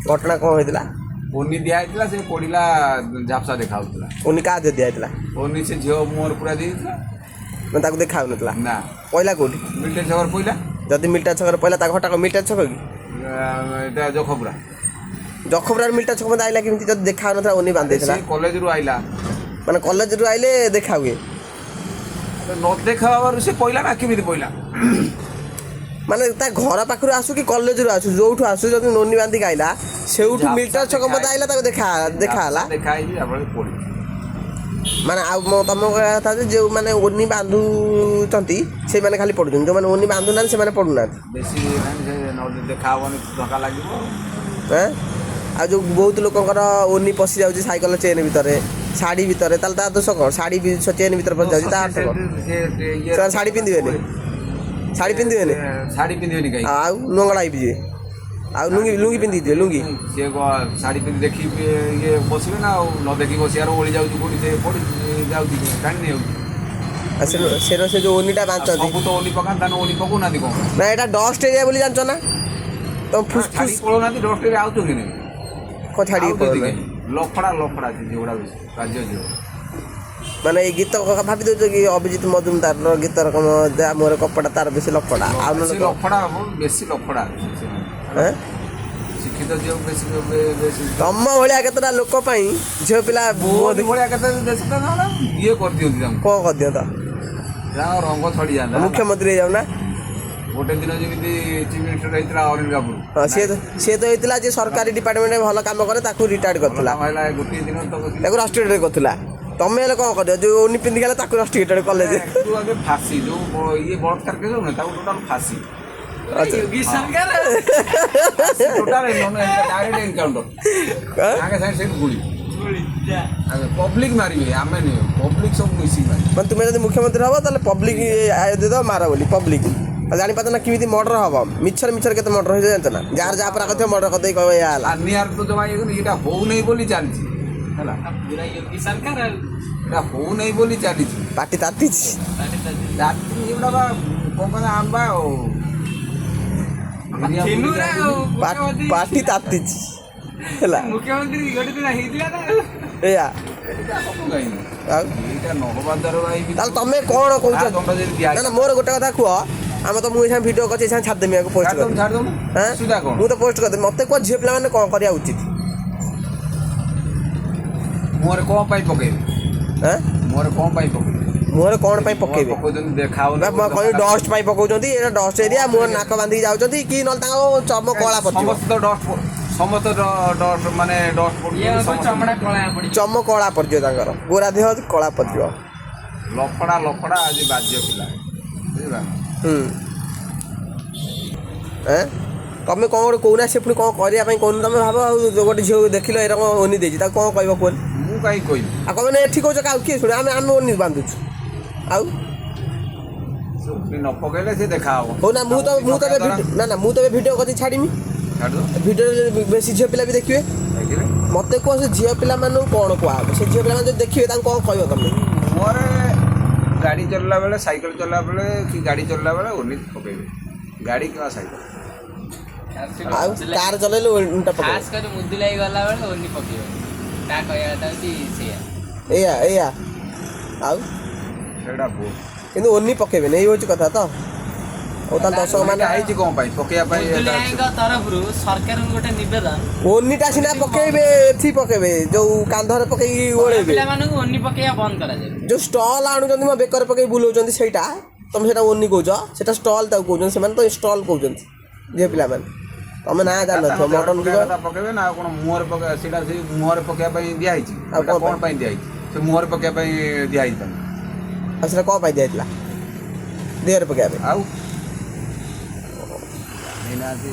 ଘଟଣା କ'ଣ ହେଇଥିଲା? ଓନି ଦିଆ ହେଇଥିଲା, ସେ ପଡ଼ିଲା, ଝାପ୍ସା ଦେଖାଉଥିଲା। ଓନି କାହା ଦେହ ଦିଆହେଇଥିଲା? ଓନି ସେ ଝିଅ ମୁହଁରେ ପୁରା ଦେଇଥିଲା। ମାନେ ତାକୁ ଦେଖା ହେଉନଥିଲା? ନା। ପଇଲା କୋଉଠି? ମିଲିଟାରୀ ଛକରେ ପଇଲା। ଯଦି ମିଲିଟାରୀ ଛକରେ ପଇଲା, ତା ଘରଟା କ'ଣ ମିଲିଟାରୀ ଛକ କି? ଏଇଟା ଯଖପୁରା। ଯଖପୁରାରେ ମିଲିଟାରୀ ଛକ ମଧ୍ୟ ଆଇଲା କେମିତି, ଯଦି ଦେଖା ହେଉନଥିଲା, ଓନି ବାନ୍ଧି ଦେଇଥିଲା? ସେ କଲେଜରୁ ଆଇଲା। ମାନେ କଲେଜରୁ ଆଇଲେ ଦେଖା ହୁଏ? ନ ଦେଖା ହେବାରୁ ସେ ପଇଲା ନା, କେମିତି ପଇଲା? ମାନେ ତା ଘର ପାଖରୁ ଆସୁ କି କଲେଜରୁ ଆସୁ, ଯୋଉଠୁ ଆସୁ, ଯଦି ନୋନି ବାନ୍ଧିକି ଆଇଲା, ସେଇଠୁ ମିଲିଟାରୀ ଛକ ମଧ୍ୟ ଆଇଲା, ତାକୁ ଦେଖା ଦେଖା ହେଲା। ଦେଖା ହେଇଛି, ଯାହାଫଳରେ ପଡ଼ିଛି। ମାନେ ଆଉ ତମ କହିବା କଥା ଯେ ଯେଉଁମାନେ ଓନି ବାନ୍ଧୁଛନ୍ତି, ସେଇମାନେ ଖାଲି ପଡ଼ୁଛନ୍ତି, ଯେଉଁମାନେ ଓନି ବାନ୍ଧୁନାହାନ୍ତି, ସେମାନେ ପଡ଼ୁନାହାନ୍ତି? ବେଶୀ ନାହିଁ, ସେ ନ ଦେଖା ହବନି, ଧକ୍କା ଲାଗିବ। ଏଁ, ଆଉ ଯେଉଁ ବହୁତ ଲୋକଙ୍କର ଓନି ପଶି ଯାଉଛି ସାଇକେଲ ଚେନ୍ ଭିତରେ, ଶାଢ଼ୀ ଭିତରେ, ତାହେଲେ ତା ଦୋଷ କ'ଣ? ଶାଢ଼ୀ ଚେନ୍ ଭିତରେ ପଶି ଯାଉଛି, ତା ଅର୍ଥ କ'ଣ? ସେମାନେ ଶାଢ଼ୀ ପିନ୍ଧିବେନି? ଶାଢ଼ୀ ପିନ୍ଧିବେନି? ଶାଢ଼ୀ ପିନ୍ଧିବେନି କାହିଁକି? ଆଉ ନଙ୍ଗଳା ହେଇଯିବେ, ଆଉ ଲୁଙ୍ଗି ଲୁଙ୍ଗି ପିନ୍ଧିଯିବେ, ଲୁଙ୍ଗି। ସିଏ ଶାଢ଼ୀ ପିନ୍ଧି ଦେଖି ଇଏ ବସିବେ ନା, ଆଉ ନ ଦେଖି ବସିବାର ଓଳି ଯାଉଛି କୋଉଠି, ସେ ପଡ଼ି ଯାଉଛି, ଟାଣି ନେଇଯାଉଛି। ଆଉ ସେ ସେ ଯେଉଁ ଓନିଟା ବାନ୍ଧୁଛନ୍ତି। ସବୁ ତ ଓନି ପକାନ୍ତି, ତାହେଲେ ଓନି ପକଉନାହାନ୍ତି କ'ଣ? ନା, ଏଇଟା ଡଷ୍ଟ ଏରିଆ ବୋଲି ଜାଣିଛ ନା ତମ ଫୁସ୍ ଛାଡ଼ି ଫୁସ୍ ପଳଉନାହାନ୍ତି, ଡଷ୍ଟରେ ଆଉଛନ୍ତି କି? କ'ଣ ଛାଡ଼ିକି ପଳଉନାହାନ୍ତି? ଲଫଡ଼ା ଲଫଡ଼ା ଅଛି ଝିଅଗୁଡ଼ା ବେଶୀ, ରାଜ୍ୟ ଝିଅ। ମାନେ ଏଇ ଗୀତ ଭାବି ଦଉଛ କି, ଅଭିଜିତ ମଜୁମଦାରର ଗୀତ ରକମ, ଯା ମୋର କପଡ଼ା ତାର ବେଶୀ ଲଫଡ଼ା, ଆଉ ବେଶୀ ନହେଲେ କ'ଣ? ଲଫଡ଼ା ହବ, ବେଶୀ ଲଫଡ଼ା ସେମାନେ। ଏଁ? ଶିକ୍ଷିତ ଝିଅ ବେଶୀ ବେଶୀ। ତମ ଭଳିଆ କେତେଟା ଲୋକ ପାଇଁ ଝିଅ ପିଲା ବହୁତ ଭଳିଆ କେତେ ଦେଶ ତ ନହେଲେ ଇଏ କରିଦିଅନ୍ତି ତାଙ୍କୁ। କ'ଣ କରିଦିଅନ୍ତ? ତାଙ୍କ ରଙ୍ଗ ଛଡି ଯାଆନ୍ତା। ମୁଖ୍ୟମନ୍ତ୍ରୀ ହେଇଯାଉ ନା। ଗୋଟେ ଦିନ ଯେମିତି ଚିଫ୍ ମିନିଷ୍ଟର ହେଇଥିଲା ଅନିଲ କାପୁର। ହଁ, ସିଏ ତ ହେଇଥିଲା ଯେ ସରକାରୀ ଡିପାର୍ଟମେଣ୍ଟରେ ଭଲ କାମ କରେ, ତାକୁ ରିଟାୟାର୍ଡ କରିଥିଲା। କାମ ହେଲା ଗୋଟିଏ ଦିନ ତ। ତାକୁ ରଷ୍ଟିକେଟେଡ୍ କରୁଥିଲା। ତମେ ହେଲେ କ'ଣ କରିବ? ଯୋଉ ଓନି ପିନ୍ଧିକି ଗଲା, ତାକୁ ରଷ୍ଟିକେଟେଡ୍ କଲେଜ। ତୁ ଆଗେ ଫାଶୀ, ଯୋଉ ଇଏ ବଳାତ୍କାର କେସ୍ ହଉନି, ତାକୁ ଟୋଟାଲ ଫାଶୀ। ଯୋଗୀ ସରକାର। ଟୋଟାଲ ଡାଇରେକ୍ଟ ଏନକାଉଣ୍ଟର, ସାଙ୍ଗେ ସାଙ୍ଗେ ସେଇଠି ଗୁଳି, ପବ୍ଲିକ ମାରିବେ, ଆମେ ନୁହେଁ, ପବ୍ଲିକ ସବୁ ମିଶିକି ମାରିବେ। ମାନେ ତୁମେ ଯଦି ମୁଖ୍ୟମନ୍ତ୍ରୀ ହବ, ତାହେଲେ ପବ୍ଲିକ ଦେଇଦେବ ମାର ବୋଲି। ପବ୍ଲିକ ଜାଣିପାରୁଛ ନା କେମିତି ମର୍ଡର ହବ? ମିଛରେ ମିଛରେ କେତେ ମର୍ଡର ହେଇଯିବ ଜାଣିଛ ନା? ଯାହାର ଯାହା ଉପରେ କରିଥିବ, ମର୍ଡର କରିଦେଇ କହିବ ଏଇଆ ହେଲା। ନିଆର ତ ଜମା ଇଏ କରୁନି, ଏଇଟା ହଉନାହିଁ ବୋଲି ଚାଲିଛି ହେଲା। ପୁରା ଯୋଗୀ ସରକାର ଆଉ। ଏଇଟା ହଉନାହିଁ ବୋଲି ଚାଲିଛି। ପାଟି ତାତିଛି। ରାତି ଏଗୁଡ଼ା ବା କଣ କହନ୍ତି ଆମ୍ବା ଆଉ ଏରିଆ ବୁଲି ଥିଲୁ ନା ଆଉ। ପାଟି ତାତିଛି ହେଲା। ମୁଖ୍ୟମନ୍ତ୍ରୀ ଗୋଟେ ଦିନ ହେଇଥିଲା ନା। ଏଇଆ। ଏଇଟା ହବ କାହିଁକି? ଆଉ ଏଇଟା ନ ହବା ଦ୍ୱାରା ଭାଇ ତାହେଲେ ତମେ କ'ଣ କହୁଛ? ଦଣ୍ଡ ଯଦି ଦିଆ ନା ନା, ମୋର ଗୋଟେ କଥା କୁହ। ଆମେ ତ ମୁଁ ଏଇ ସାଙ୍ଗେ ଭିଡ଼ିଓ କରିଛି, ଏଇ ସାଙ୍ଗେ ଛାଡ଼ିଦେମି, ଆକୁ ପୋଷ୍ଟ ଛାଡ଼ିଦବୁ। କରିଦେବି। ଛାଡ଼ିଦବୁ। ହେଁ? ଅସୁବିଧା କ'ଣ? ମୁଁ ତ ପୋଷ୍ଟ କରିଦେବି। ମତେ କୁହ, ଝିଅ ପିଲାମାନେ କ'ଣ କରିବା ଉଚିତ? ମୁହଁରେ କ'ଣ ପାଇଁ ପକେଇବେ? ହେଁ? ମୁହଁରେ କ'ଣ ପାଇଁ ପକେଇବେ? ମୁହଁରେ କ'ଣ ପାଇଁ ପକେଇବେ? ପକଉଛନ୍ତି ଦେଖା ହଉନି। କହିବି ଡଷ୍ଟ ପାଇଁ ପକଉଛନ୍ତି, ଏଇଟା ଡଷ୍ଟ ଏରିଆ, ମୁହଁ ନାକ ବାନ୍ଧିକି ଯାଉଛନ୍ତି କି ନହେଲେ ତାଙ୍କ ଚମ କଳା ପଡ଼ିଯିବ। ସମସ୍ତେ ତ ଡଷ୍ଟ, ସମସ୍ତେ ଡଷ୍ଟ, ମାନେ ଡଷ୍ଟ ଇଏ ପଡୁଛନ୍ତି। ହବ ଚମଡ଼ା କଳା ପଡିଯିବ। ଚମ କଳା ପଡ଼ିଯିବ ତାଙ୍କର, ଗୋରା ଦେହ କଳା ପଡ଼ିଯିବ। ଲଫଡ଼ା ଲଫଡ଼ା ଆଜି ବାଜ୍ୟ ପିଲା, ବୁଝିଲା? ହୁଁ, ଏଁ, ତମେ କ'ଣ ଗୋଟେ କହୁନା, ସେ ପୁଣି କ'ଣ କରିବା ପାଇଁ କହୁନ। ତମେ ଭାବ, ଆଉ ଗୋଟେ ଝିଅକୁ ଦେଖିଲ, ଏରକମ ଓନି ଦେଇଛି, ତାକୁ କ'ଣ କହିବ କୁହନି? ମୁଁ କାହିଁ କହିବି? ଆଉ କହିବ ଏଠି କହୁଛ, କାହାକୁ କିଏ ଶୁଣେ? ଆମେ ଆମେ ଓନି ବାନ୍ଧୁଛୁ ଆଉ। ସେ ନ ପକେଇଲେ ସେ ଦେଖା ହବ। ହଉ ନା, ମୁଁ ତ ଏବେ ନା ନା, ମୁଁ ତ ଏବେ ଭିଡ଼ିଓ କରିକି ଛାଡ଼ିମି। ଛାଡ଼ିଦो। ଭିଡ଼ିଓରେ ବେଶୀ ଝିଅ ପିଲା ବି ଦେଖିବେ। ଦେଖିବେ। ମତେ କୁହ, ସେ ଝିଅ ପିଲାମାନଙ୍କୁ କ'ଣ କୁହାହବ? ସେ ଝିଅ ପିଲାମାନେ ଯଦି ଦେଖିବେ, ତାଙ୍କୁ କ'ଣ କହିବ ତମେ? ମୁହଁରେ ଗାଡ଼ି ଚଲେଇଲା ବେଳେ, ସାଇକେଲ ଚଲେଇଲା ବେଳେ କି ଗାଡ଼ି ଚଲେଇଲା ବେଳେ ଓନି ପକେଇବେ, ଗାଡ଼ି କିମ୍ବା ସାଇକେଲ। ଆଉ କାର ଚଲେଇଲେ ଓନିଟା ପକେଇବେ? ଖାସ କରି ମୁଦୁଲାଇ ଗଲା ବେଳେ ଓନି ପକେଇବ, ତା କହିବା କଥା ହଉଛି ସେଇଆ। ଏଇଆ ଏଇଆ ଆଉ। ସେଇଟା ଭୁଲ। କିନ୍ତୁ ଓନି ପକେଇବେନି, ଏଇ ହେଉଛି କଥା ତ। ହଉ ତାହେଲେ ଦର୍ଶକ ମାନେ ଓନିଟା ହେଇଛି କ'ଣ ପାଇଁ? ପକେଇବା ପାଇଁ ଏଇଟା ଅଛି। ମୁଦୁଲାଇଙ୍କ ତରଫରୁ ସରକାରଙ୍କୁ ଗୋଟେ ନିବେଦନ। ଓନିଟା ସିନା ପକେଇବେ, ଏଠି ପକେଇବେ, ଯୋଉ କାନ୍ଧରେ ପକେଇକି ଓଳେଇବେ। ପିଲାମାନଙ୍କୁ ଓନି ପକେଇବା ବନ୍ଦ କରାଯାଉ। ଯୋଉ ଷ୍ଟଲ୍ ଆଣୁଛନ୍ତି, ମୋ ବେକରେ ପକେଇ ବୁଲଉଛନ୍ତି, ସେଇଟା ତମେ ସେଇଟା ଓନି କହୁଛ? ସେଇଟା ଷ୍ଟଲ୍ ତାକୁ କହୁଛନ୍ତି ସେମାନେ, ତ ଷ୍ଟଲ୍ କହୁଛନ୍ତି ଝିଅ ପିଲାମାନେ। ତମେ ନା ଜାଣିନଥିବ ମଡର୍ନ ଯୁଗ। ପକେଇବା କଥା ପକେଇବେ ନା, ଆଉ କ'ଣ ମୁହଁରେ ପକେଇବା? ସେଇଟା ସେଇ ମୁହଁରେ ପକେଇବା ପାଇଁ ଦିଆହେଇଛି? ଆଉ ଏଇଟା କ'ଣ? କ'ଣ ପାଇଁ ଦିଆହେଇଛି? ସେ ମୁହଁରେ ପକେଇବା ପାଇଁ ଦିଆହେଇଛି ତାଙ୍କୁ? ଆଉ ସେଇଟା କ'ଣ ପାଇଁ ଦିଆହେଇଥିଲା? ଦେହରେ ପକେଇବା ପାଇଁ? ଆଉ ଜାଣିନାହାନ୍ତି।